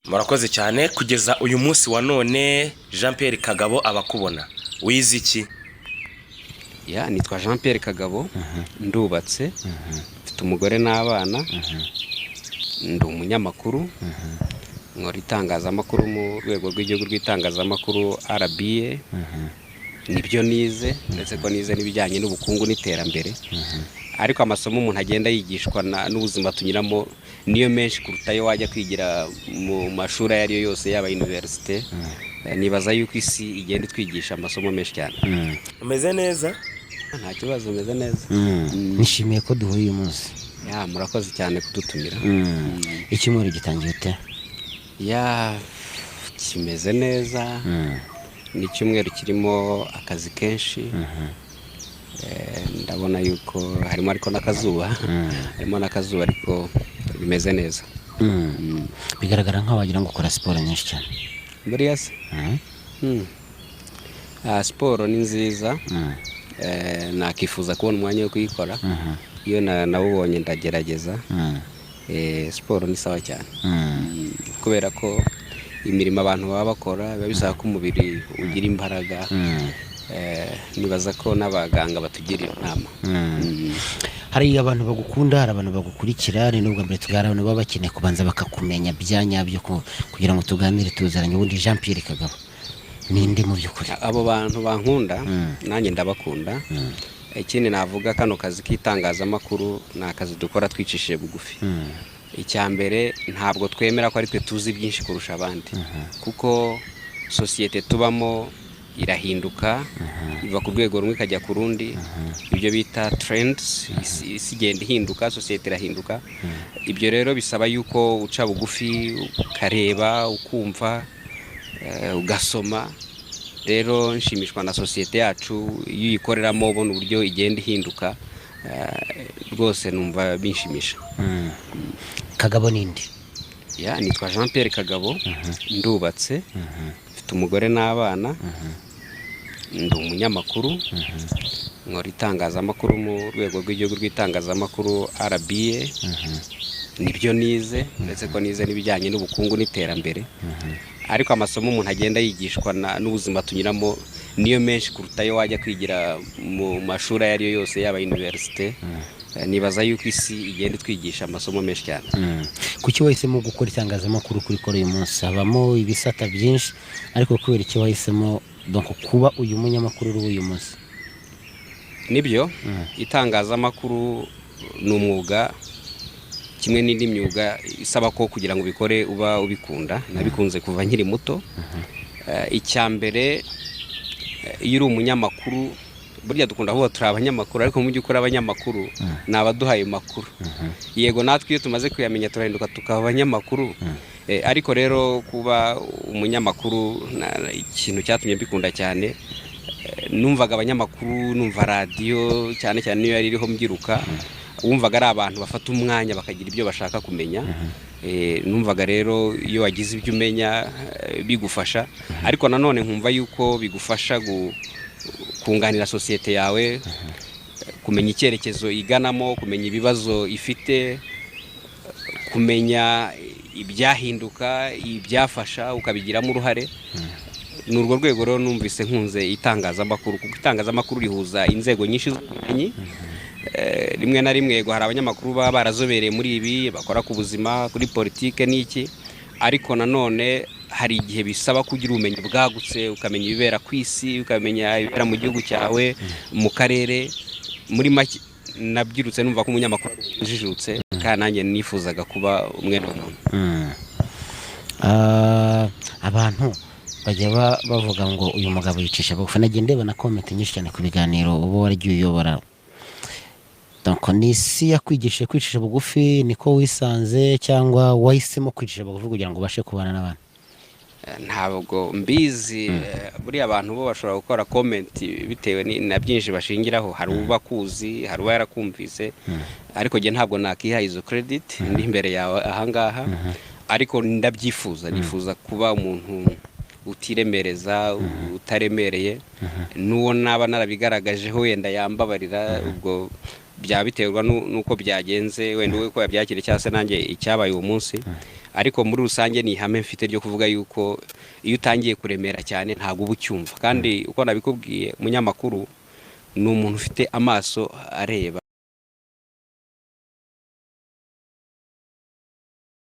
Murakoze cyane. Kugeza uyu munsi wa none, Jean Pierre Kagabo abakubona, wize iki? Ya, nitwa Jean Pierre Kagabo, ndubatse, mfite umugore n'abana, ndi umunyamakuru, nkora itangazamakuru mu rwego rw'igihugu rw'itangazamakuru RBA. Nibyo nize, ndetse ko nize n'ibijyanye n'ubukungu n'iterambere, ariko amasomo umuntu agenda yigishwa n'ubuzima tunyuramo niyo menshi kuruta ayo wajya kwigira mu mashuri ayo ari yo yose, yaba université. Nibaza yuko isi igenda itwigisha amasomo menshi cyane. Umeze neza? Nta kibazo, umeze neza. Nishimiye ko duhuye uyu munsi. Ya, murakoze cyane kudutumira. Icyumweru gitangiye ute? Ya, kimeze neza. Ni icyumweru kirimo akazi kenshi. Ndabona yuko harimo ariko n'akazuba, harimo n'akazuba, ariko bimeze neza. Bigaragara nk'aho wagira ngo ukora siporo nyinshi cyane. Buriya se? Ah, siporo ni nziza. Nakifuza kubona umwanya wo kuyikora. Iyo nawubonye ndagerageza. Siporo ni sawa cyane, kubera ko imirimo abantu baba bakora biba bisaba ko umubiri ugira imbaraga. Nibaza ko n'abaganga batugira inama. Hari abantu bagukunda, hari abantu bagukurikira, ni n'ubwa mbere tuganira, abantu baba bakeneye kubanza bakakumenya bya nyabyo kugira ngo tuganire tuzaranye. Ubundi Jean Pierre Kagabo ninde mu by'ukuri? Abo bantu bankunda, nanjye ndabakunda. Ikindi navuga, kano kazi k'itangazamakuru ni akazi dukora twicishije bugufi. Icya mbere, ntabwo twemera ko ari twe tuzi byinshi kurusha abandi, kuko sosiyete tubamo irahinduka, iva ku rwego rumwe ikajya ku rundi, ibyo bita trends. Isi igenda ihinduka, sosiyete irahinduka. Ibyo rero bisaba yuko uca bugufi, ukareba, ukumva, ugasoma. Rero nshimishwa na sosiyete yacu, iyo uyikoreramo ubona uburyo igenda ihinduka. Rwose numva binshimisha. Kagabo ninde? Ya, nitwa Jean Pierre Kagabo, ndubatse, mfite umugore n'abana, ndi umunyamakuru, nkora itangazamakuru mu rwego rw'igihugu rw'itangazamakuru RBA. Nibyo nize, ndetse ko nize n'ibijyanye n'ubukungu n'iterambere, ariko amasomo umuntu agenda yigishwa n'ubuzima tunyuramo niyo menshi kuruta ayo wajya kwigira mu mashuri ayo ari yo yose, yaba université. Nibaza yuko isi igenda itwigisha amasomo menshi cyane. Kuki wahisemo gukora itangazamakuru kuri kuri uyu munsi? Habamo ibisata byinshi, ariko kubera iki wahisemo donc kuba uyu munyamakuru uri uyu munsi? Nibyo, itangazamakuru ni umwuga kimwe n'indi myuga isaba ko kugira ngo ubikore uba ubikunda. Nabikunze kuva nkiri muto. Icya mbere, iyo uri umunyamakuru, burya dukunda kuvuga turi abanyamakuru, ariko mu by'ukuri abanyamakuru ni abaduha ayo makuru. Yego, natwe iyo tumaze kuyamenya turahinduka tukaba abanyamakuru. Ariko rero kuba umunyamakuru, ikintu cyatumye mbikunda cyane, numvaga abanyamakuru, numva radiyo cyane cyane niyo yari iriho mbyiruka, wumvaga ari abantu bafata umwanya bakagira ibyo bashaka kumenya. Numvaga rero iyo wagize ibyo umenya, bigufasha, ariko nanone nkumva yuko bigufasha kunganira sosiyete yawe, kumenya icyerekezo iganamo, kumenya ibibazo ifite, kumenya ibyahinduka, ibyafasha, ukabigiramo uruhare. Ni urwo rwego rero numvise nkunze itangazamakuru, kuko itangazamakuru rihuza inzego nyinshi z'ubumenyi. Rimwe na rimwe, yego, hari abanyamakuru baba barazobereye muri ibi, bakora ku buzima, kuri politike n'iki, ariko nanone hari igihe bisaba kugira ubumenyi bwagutse, ukamenya ibibera ku isi, ukamenya ibibera mu gihugu cyawe, mu karere. Muri make, nabyirutse numva ko umunyamakuru ujijutse, kandi nanjye nifuzaga kuba umwe muntu. Ah, abantu bajya bavuga ngo uyu mugabo yicisha bugufi. Nagiye ndeba na comment nyinshi cyane ku biganiro uba waragiye uyobora. Donc ni isi yakwigishije kwicisha bugufi, niko wisanze, cyangwa wahisemo kwicisha bugufi kugira ngo ubashe kubana n'abantu? Ntabwo mbizi. Buriya abantu bo bashobora gukora comment bitewe na byinshi bashingiraho. Hari uba akuzi, hari uba yarakumvise, ariko njye ntabwo nakiha izo credit ndi imbere yawe ahangaha, ariko ndabyifuza. Nifuza kuba umuntu utiremereza, utaremereye. N'uwo naba narabigaragajeho wenda yambabarira, ubwo byaba biterwa n'uko byagenze, wenda uko yabyakiriye cyangwa se nanjye icyabaye uwo munsi. Ariko muri rusange ni ihame mfite ryo kuvuga yuko iyo utangiye kuremera cyane ntabwo uba ucyumva. Kandi uko nabikubwiye, umunyamakuru ni umuntu ufite amaso areba.